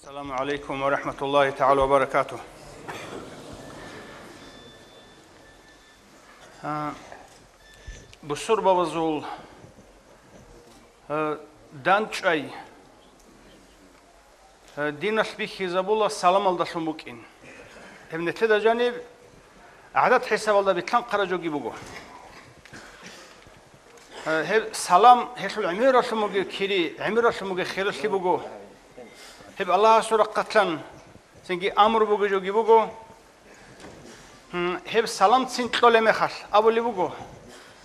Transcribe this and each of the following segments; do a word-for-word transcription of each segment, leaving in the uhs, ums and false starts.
السلام عليكم ورحمة الله تعالى وبركاته. А, бусурбабазул, а, дандчӀвай, а, диналъ бихьизабула саламалдалъун букӀин. Гьеб нилъеда жаниб гӀадат хӀисабалда битлъанхъараб жоги буго. А, гьеб салам гьелъул гӀемералъун бугеб кири, гӀемералъун бугеб хиралъи буго. Гьеб Аллагьасул рахъалъан цинги амру бугеб жоги буго. Гьеб саламцин кьолеб мехалъ абулеб буго,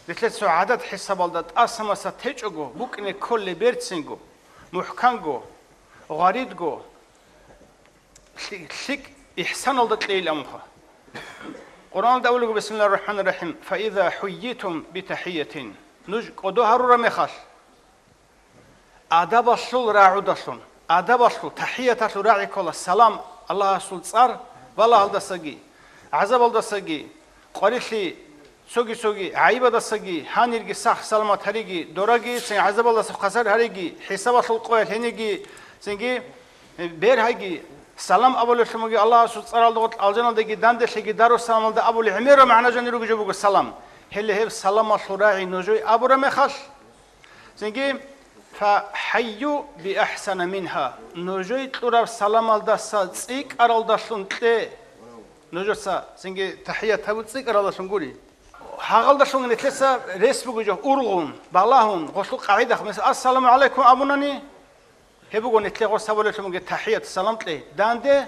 нилъер цо гӀадат хӀисабалда тӀаса-маса течӀого, букӀине кколеб берцинго, мухӀканго, гъваридго, лъи-, лъикӀ ихсаналда кьейилан муха. Къуръаналда абулего, бисмиллагьир рахӀманир рахӀим, «Фаиза хӀуййитум битахӀийятин», нуж кӀодо гьарураб мехалъ, адабалъул рагӀудалъун, адабалъул, тахӀияталъул рагӀи ккола салам, Аллагьасул цӀар балагьалдасаги, гӀазабалдасаги, къварилъи цоги-цоги гӀайибалдасаги, гьанирги сах-саламат гьариги, дораги цин гӀазабалдаса хвасар гьариги, хӀисабалъул къоялъ гьениги, цинги, э, бергьайги, салам абулелъун буго Аллагьасул цӀаралда гъоркь алжаналдаги данделъиги Дарусаламалда абулеб гӀемераб магӀна жанир ругеб жо буго салам. Гьеле гьеб саламалъул рагӀи нужее абураб мехалъ, цинги, «Фа хӀайю би ахӀсана мингьа», нужее кьураб саламалдаса цӀикӀкӀаралдалъун кье. Нужеца цинги тахӀият гьабу цӀикӀкӀаралдалъун гури. Гьагъалдалъун нилъеца рес буго жо ургъун, балагьун, гъолъул къагӀидахъ, мисал, «Ассаламу гӀалайкум» абунани, гьеб буго нилъее гъос гьабулелъун бугеб тахӀият, салам кьей. Данде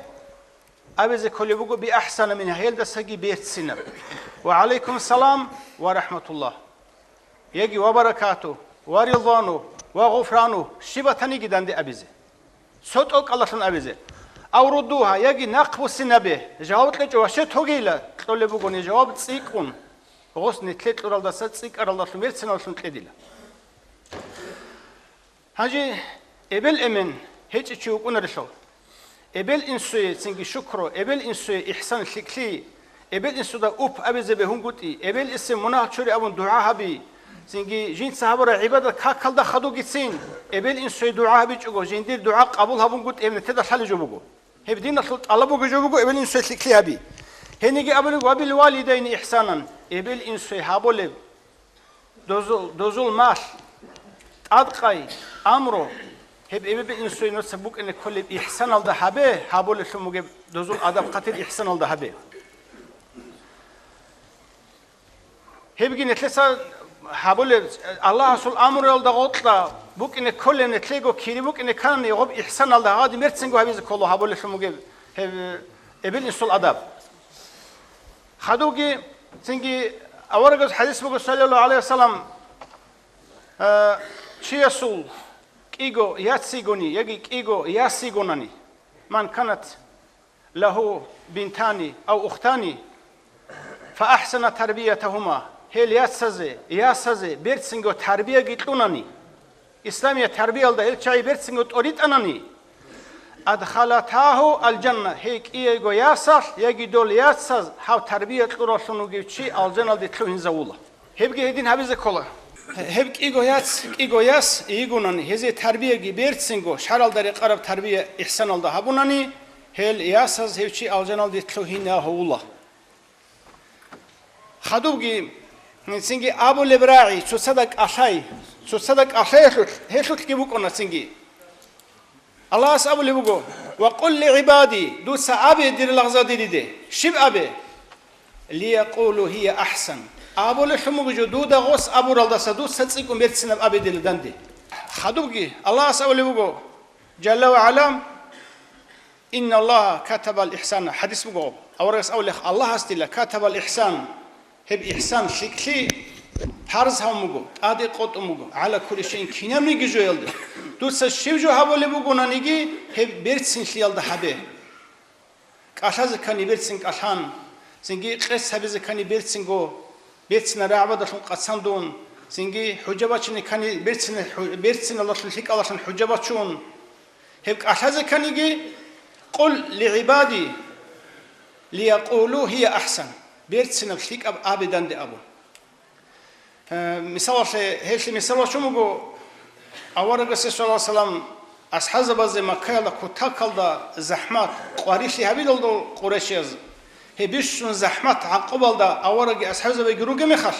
абизе кколеб буго би ахӀсана мингьа, гьелдасаги берцинаб. Ва гӀалайкум салам ва рахӀматуллагь. Яги ва баракату, ва ридвану, ва гъуфрану, щиб батаниги данде абизе. Цо тӀокӀалдалъун абизе. Ав руддугьа, яги нахъ буссинабе, жаваб кьечӀо ва щет тогейила, кьолеб бугони жаваб цӀикӀкӀун, гъос нилъее кьуралдаса цӀикӀкӀаралдалъун берциналдалъун кьедила. Гьанже эбел-эмен гьечӀев чи вукӀунарелъул, эбел-инсуе цинги шукру, эбел-инсуе ихсан лъикӀлъи, эбел-инсуда уп абизе бегьунгутӀи, эбел-инсуе мунагь чури абун дугӀа гьаби, цинги жинца гьабураб гӀибадат какалда хадугицин, эбел-инсуе дугӀа гьабичӀого, жиндир дугӀа къабул гьабунгутӀи гьеб нилъеда лъалеб жо буго. Гьеб диналъул тӀалаб бугеб жо буго эбел-инсуе лъикӀлъи гьаби. Гьениги абулеб: «Ва бил валидайни ихсанан», эбел-инсуе гьабулеб дозул, дозул малъ, тӀадкъай, амру, гьеб эбел-инсуе нужеца букӀине кколеб ихсаналда гьабе, гьабулелъун бугеб дозул адаб-хъатир ихсаналда гьабе. Гьебги нилъеца гьабулеб, Аллагьасул амруялда гъоркьа букӀине кколеб, нилъего кири букӀине ккани, гъоб ихсаналда гьадин берцинго гьабизе ккола гьабулелъун бугеб гьеб эбел-инсул адаб. Хадубги, цинги аварагас хӀадис буго, саллаллагьу гӀалайгьи вассалам, э, чиясул кӀиго яцигони яги кӀиго ясигонани, ман канат лагьу бинтани ав ухтани, фа ахӀсана тарбиятагьума, гьел яцазе, ясазе берцинго тарбияги кьунани, исламият тарбиялда гьел чагӀи берцинго тӀоритӀанани, адхалатагьу алжанна, гьей кӀиего ясалъ яги дол яцаз гьав тарбия кьураллъун вугев чи алжаналде лъугьинзавула. Гьебги гьедин гьабизе ккола. Гьеб кӀиго яц, кӀиго яс йигунани, гьезие тарбияги берцинго, шаргӀалда рекъараб тарбия ихсаналда гьабунани, гьел ясаз гьев чи алжаналде лъугьинавула. Хадубги, цинги абулеб рагӀи, цоцазда кӀалъай, цоцазда кӀалъай гьелъулъ, гьелъулъги букӀуна цинги. Аллагьас абулеб буго: «Ва къул ли гӀибади», дуца абе дир лагъзадериде. Щиб абе? «Лиякъулу гьия ахӀсан». Абулелъун буго жо, дуда гъос абуралдаса дуца цӀикӀкӀун берцинаб абе дир данде. Хадубги, Аллагьас абулеб буго, Жалла ва Гьала: «Инна Аллагьа катабал ихсана». ХӀадис буго. Аварагас абулеб: «Аллагьас дила катабал ихсан». Гьеб ихсан, лъикӀлъи, парз гьабун буго, тӀаде къотӀун буго, гӀала кулли шайин, кинабниги жоялде. Дуца щиб жо гьабулеб бугонаниги, гьеб берцинлъиялда гьабе. КӀалъазе ккани берцин кӀалъан, цинги къец гьабизе ккани берцинго, берцинал рагӀабаздалъун къацандун, цинги хӀужа бачине ккани берцин-, хӀу-, берциналдалъун лъикӀалдалъун хӀужа бачун. Гьеб кӀалъазе кканиги, «Къул ли гӀибади лиякъулу гьия ахӀсан», берцинаб лъикӀаб абе данде абун. Э, мисалалъе, гьелъе мисал бачун буго, аварагасде, саллаллагьу гӀалайгьи вассалам, АсхӀабзабазе Маккаялда кутакалда захӀмат, къварилъи гьабилалда къурайшияз, гьеб бищун захӀмат гӀакъубалда аварагги асхӀабзабиги ругеб мехалъ,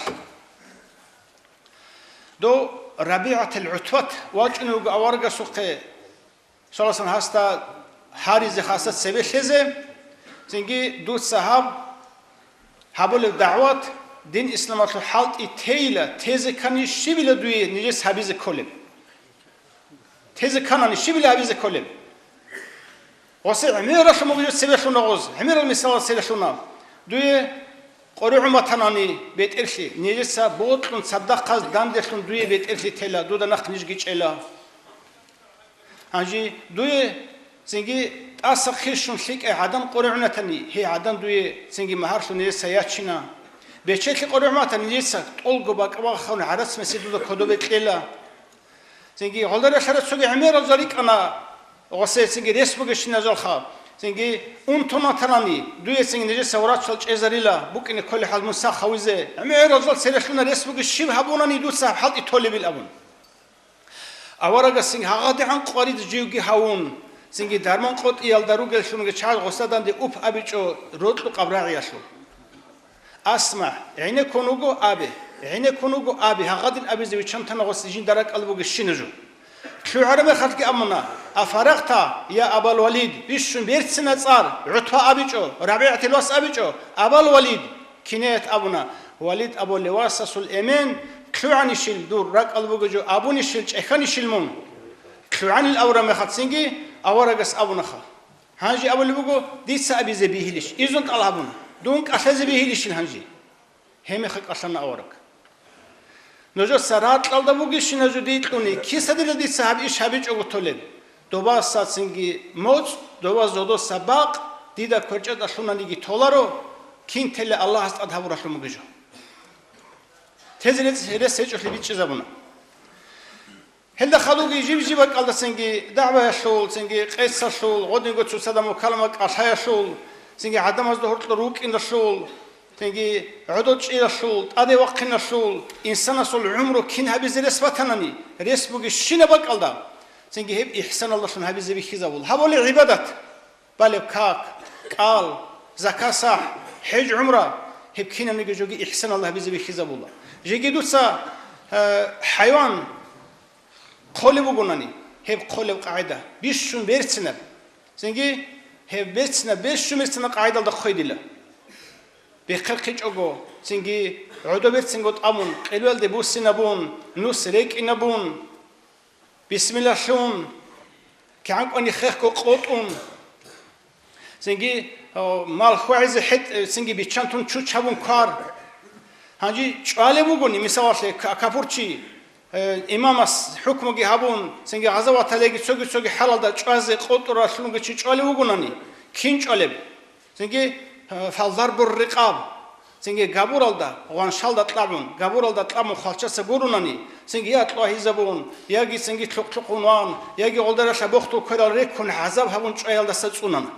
дов РабигӀатил ГӀутбат вачӀунев вуго аварагасухъе, саллаллагьу гӀалайгьи ва саллам, гьасда гьаризе, хасда цебе лъезе, цинги дуца гьаб гьабулеб дагӀват, дин исламалъул хӀалтӀи тейила, тезе ккани щибила дуе нижес гьабизе кколеб? Тезе кканани щибила гьабизе кколеб? Гъосе гӀемералъун мугӀжизат цебе лъуна гъоз, гӀемерал мисалал цебе лъуна. Дуе къоригӀун батанани бетӀерлъи, нижеца бокьун цадахъаз данделъун дуе бетӀерлъи тела, дуда нахъ нижги чӀела. Гьанже дуе цинги тӀаса хъирщун лъикӀай гӀадан къоригӀун батани, гьей гӀадан дуе цинги магьарлъун нижеца ячина. Бечелъи къоригӀун батани, нижеца тӀолго бакӀ-багъ хавун гӀарац-месед дуда кодобе кьела. Цинги гьолда релълъараб цоги гӀемерал жал рикӀкӀана, гъосе цинги рес бугещиназалха. Цинги унтун батанани, дуе цинги нижеца врачал чӀезарила, букӀине кколеб хӀал мун сах гьавизе. ГӀемерал жал церехлъуна рес бугещиб гьабунани дуца гьаб хӀалтӀи толебил абун. Аварагас цинги гьагъадигӀан къварид живги гьавун, цинги дарман къотӀиялда ругеллъунги чагӀи гъоса данде уп абичӀо рокьукъаб рагӀиялъул. АсмагӀ, гӀенеккун вуго абе, гӀенеккун вуго абе, гьагъадин абизе виччан тана гъосе жинда ракӀал бугещина жо. ЛъугӀараб мехалъги абуна: «Афарагъта, я Абал Валид, бищун берцина цӀар, ГӀутба абичӀо, РабигӀатил вас абичӀо, Абал Валид». Кинаят абуна: «Валид абулев васасул эмен, лъугӀанищил дур ракӀал бугеб жо, абунищил, чӀехьанищил мун?» ЛъугӀанил авураб мехалъ цинги аварагас абунаха: «Гьанже абулеб буго, дица абизе бигьилищ, изун тӀалаб гьабун, дун кӀалъазе бигьилищил гьанже?» Гьеб мехалъ кӀалъана авараг. Нужеца ракьалда бугищина жо дие кьуни, киса дила дица гьаб иш гьабичӀого толеб? Добаса цинги моцӀ, доба зодоса бакъ, дида кверчӀеда лъунаниги толаро, кин тела Аллагьас тӀад гьабуралъун бугеб жо. Тезе рес, рес гьечӀолъи бичӀчӀизабуна. Гьелда хадуги жиб-жиб бакӀалда цинги дагӀбаялъул, цинги къецалъул, гъодинго цоцазда мукалама кӀалъаялъул, цинги гӀадамазда гьоркьор рукӀиналъул, цинги гӀодов чӀиялъул, тӀаде вахъиналъул, инсанасул гӀумру кин гьабизе рес батанани, рес бугебщинаб бакӀалда, цинги гьеб ихсаналдалъун гьабизе бихьизабул. Гьабулеб гӀибадат, балеб как, кӀал, закат-сахӀ, хӀеж-гӀумра, гьеб кинабниги жоги ихсаналда гьабизе бихьизабула. Жеги дуца, э, хӀайван хъолеб бугонани, гьеб хъолеб къагӀида, бищун берцинаб. Цинги гьеб берцинаб, бищун берцинаб къагӀидалда хъведила. БехъерхъичӀого, цинги гӀодо берцинго тӀамун, къелуялде буссинабун, нус рекӀинабун, бисмиллагьлъун, кигӀан кӀвани хехго къотӀун, цинги, о, мал хьвагӀизе хӀетӀ-, цинги биччан тун чуччабун квар. Гьанже чӀвалеб бугони, мисалалъе, ка-, капурчи, э, имамас хӀукмуги гьабун, цинги гъазаваталеги цоги-цоги хӀалалда чӀвазе къотӀуралъунги чи чӀвалев вугонани, кин чӀвалеб? Цинги, э, фалдарбур рикъаб, цинги габуралда, гъваншалда кьабун, габуралда кьабун хвалчаца гурунани, цинги я кьвагьизабун, яги цинги лъукъ-лъукъун ван, яги гъолдаралъа бохтул кверал реккун гӀазаб гьабун чӀваялдаса цӀунана.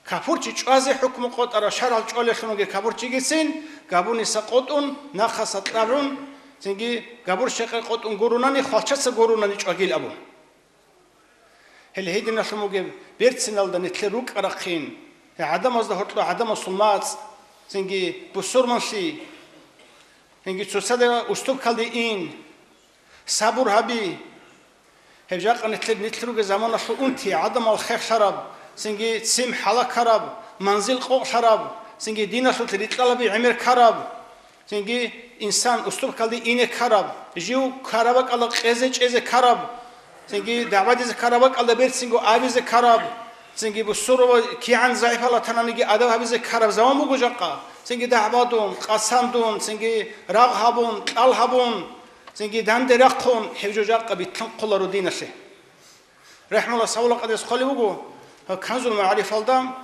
Капурчи чӀвазе хӀукму къотӀарав шаргӀал чӀвалелъунги капурчигицин, габуниса къотӀун, нахъаса кьабун, цинги габур щекъе къотӀун гурунани, хвалчаца гурунани чӀвагил абун. Гьеле гьединалъун бугеб берциналда нилъер рукӀарахъин, гӀадамазда гьоркьо гӀадамасул мацӀ, цинги бусурманлъи, цинги цоцазда уступкалде ин, сабур гьаби. Гьеб жакъа нилъер, нилъ ругел заманалъул унти, гӀадамал хехлъараб, цинги ццим хӀалакараб, манзил къокълъараб, цинги диналъул рикьалаби гӀемер ккараб, цинги инсан уступкалде ине ккараб, жив ккараб бакӀалда къезе-чӀезе ккараб, цинги дагӀбадизе ккараб бакӀалда берцинго абизе ккараб, цинги бусурбаби кигӀан загӀипал ратананиги адаб гьабизе ккараб заман буго жакъа, цинги дагӀбадун, къацандун, цинги рагъ гьабун, кьал гьабун, цинги данде рахъун, гьеб жо жакъа битлъун кколаро диналъе. РахӀмулла савла къадес хъвалеб буго, Канзул магӀарифалда,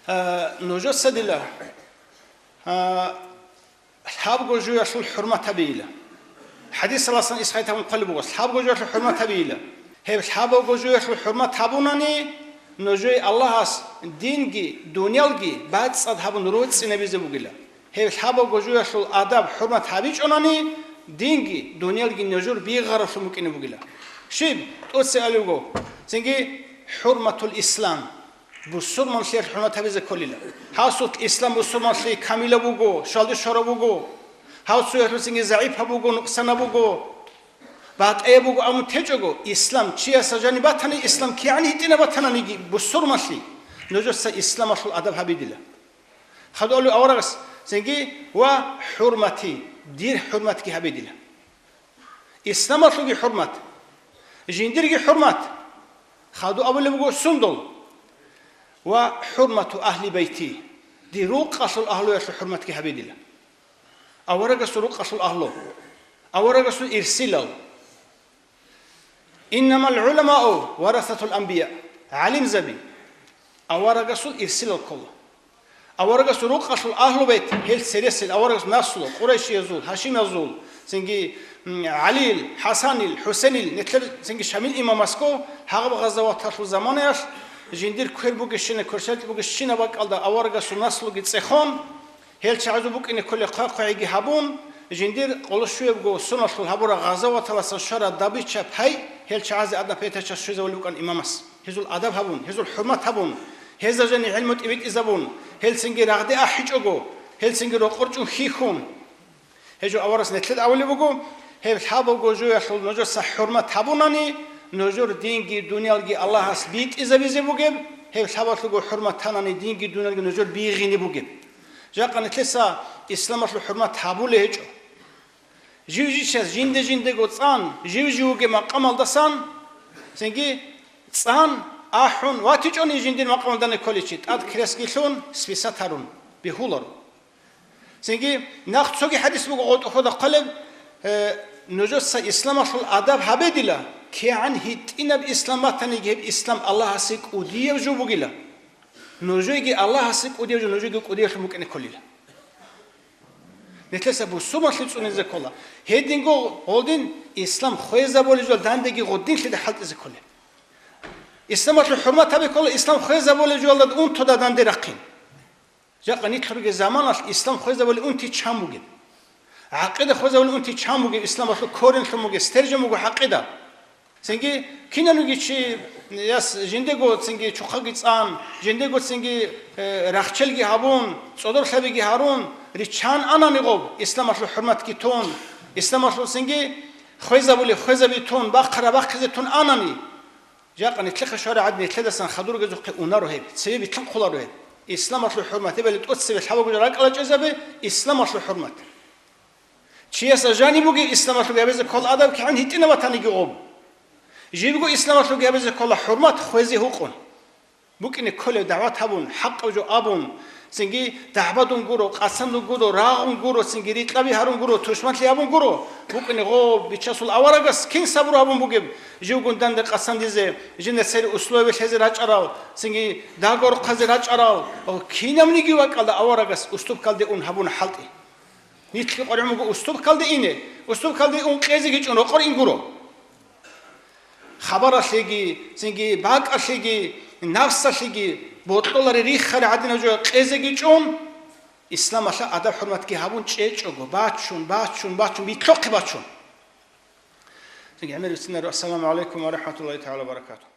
а, нужеца дила, а, лъабго жоялъул хӀурмат гьабейила. ХӀадисаласан исхӀайтабун хъвалеб буго, лъабго жоялъул хӀурмат гьабейила. Гьеб лъабго жоялъул хӀурмат гьабунани, нужее Аллагьас динги, дуниялги бацӀцӀад гьабун роцӀцӀинабизе бугила. Гьеб лъабабго жоялъул адаб-хӀурмат гьабичӀонани, динги, дуниялги нужер бигъараблъун букӀине бугила. Щиб тӀоцебе абулеб буго? Цинги хӀурматул ислам, бусурманлъиялъ хӀурмат гьабизе кколила. Гьасулъ ислам бусурманлъи камилаб буго, щвалде щвараб буго. Гьав цоясулъ цинги загӀипаб буго, нукъсанаб буго, батӀаяб буго абун течӀого, ислам чиясда жаниб батани, ислам кигӀан гьитӀинаб батананиги бусурманлъи, нужеца исламалъул адаб гьабидила. Хадув абулеб аварагас цинги ва хӀурмати, дир хӀурматги гьабидила. Исламалъулги хӀурмат, жиндирги хӀурмат. Хадув абулеб буго сундул: «Ва хӀурмату ахли байти», дир рукъалъул агьлуялъул хӀурматги гьабидила. Аварагасул рукъалъул агьлу, аварагасул ирсилал. «Иннамал гӀуламау варасатул анбия», гӀалимзаби аварагасул ирсилал ккола. Аварагасул рукъалъул агьлу байт, гьел цересел аварагасул наслу, къурайшиязул, гьашимиязул, цинги, м, ГӀалил, ХӀасанил, ХӀусенил, нилъер цинги Шамил имамасго гьагъаб гъазаваталъул заманаялъ жиндир квер бугещина, кверщаликь бугещина бакӀалда аварагасул наслуги цӀехон, гьел чагӀазул букӀине кколел хъвай-хъвайги гьабун, жиндир къоло щуябго соналъул гьабураб гъазаваталасан щвараб добыча, пай, гьел чагӀазе адаб гьабизе щвезавулеб букӀана имамас. Гьезул адаб гьабун, гьезул хӀурмат гьабун, гьезда жаниб гӀелму тӀибитӀизабун, гьелцинги рагъде ахӀичӀого, гьелцинги рокъор чӀун хьихьун. Гьеб жо аварагас нилъеда абулеб буго, гьеб лъабабго жоялъул нужеца хӀурмат гьабунани, нужер динги дуниялги Аллагьас битӀизабизе бугеб, гьеб лъабалъулго хӀурмат гьанани, динги дуниялги нужер бигьине бугеб. Жакъа нилъеца исламалъул хӀурмат гьабулеб гьечӀо. Жив-жичас жинде-жиндего цӀан, жив-жив вугеб макъамалдасан, цинги цӀан, ахӀун ватичӀони жиндир макъамалда кколичи, тӀад крестги лъун, списать гьарун, бегьуларо. Цинги нахъ цоги хӀадис буго гъотӀохъода хъвалеб, э, нужеца исламалъул адаб гьабедила, кигӀан гьитӀинаб ислам батаниги, гьеб ислам Аллагьасе кӀудияб жо бугила. Нужеги Аллагьасе кӀудияб жо, нужеги кӀудияблъун букӀине кколила. Нилъеца бусурманлъи цӀунизе ккола. Гьединго гъодин ислам хвезабулеб жо дандеги гъодинлъида хӀалтӀизе кколеб. Исламалъул хӀурмат гьабе ккола, ислам хвезабулеб жоялда унтуда данде рахъин. Жакъа нилъ ругел заманалъ ислам хвезабулеб унти чан бугеб? ГӀакъида хвезабулеб унти чан бугеб? Исламалъул коренлъун бугеб, стержень буго гӀакъида. Цинги кинавниги чи яс жиндего цинги чухъаги цӀан, жиндего цинги, э, рахчелги гьабун, цӀодорлъабиги гьарун, риччан анани гъоб, исламалъул хӀурматги тун, исламалъул цинги хвезабулеб хвезаби тун, бахъараб бахъизе тун анани. Жакъа нилъехъе щвараб гӀадин, нилъедасан хадургезухъе унаро гьеб, цебе битлъун кколаро гьеб. Исламалъул хӀурмат, гьебали тӀоцебе лъабабго ракӀалда чӀезабе, исламалъул хӀурмат. Чиясда жаниб бугеб исламалъул гьабизе ккола адаб кигӀан гьитӀинаб батаниги гъоб. Живго исламалъул гьабизе ккола хӀурмат хвезе гьукъун. БукӀине кколеб дагӀват гьабун, хӀакъаб жо абун, цинги дагӀбадун гуро, къацандун гуро, рагъун гуро, цинги рикьаби гьарун гуро, тушманлъи гьабун гуро. БукӀине гъоб бичасул аварагас кин сабру гьабун бугеб, живгун данде къацандизе, жинда цере условие лъезе рачӀарал, цинги дагорхъазе рачӀарал, кинавниги вакӀалда аварагас уступкалде ун гьабуна хӀалтӀи. Нилъги къваригӀун буго уступкалде ине, уступкалде ун къезеги чӀун рокъор ин гуро. Хабаралъеги, цинги бакӀалъеги, нафсалъеги, бокьулари риххари гӀадинаб жо къезеги чӀун, исламалъа адаб-хӀурматги гьабун чӀечӀого, бачун, бачун, бачун, битлъухъе бачун. Цинги гӀемер бицинару. Ассаламу гӀалайкум ва рахӀматуллагьи тагӀала ва баракатугь.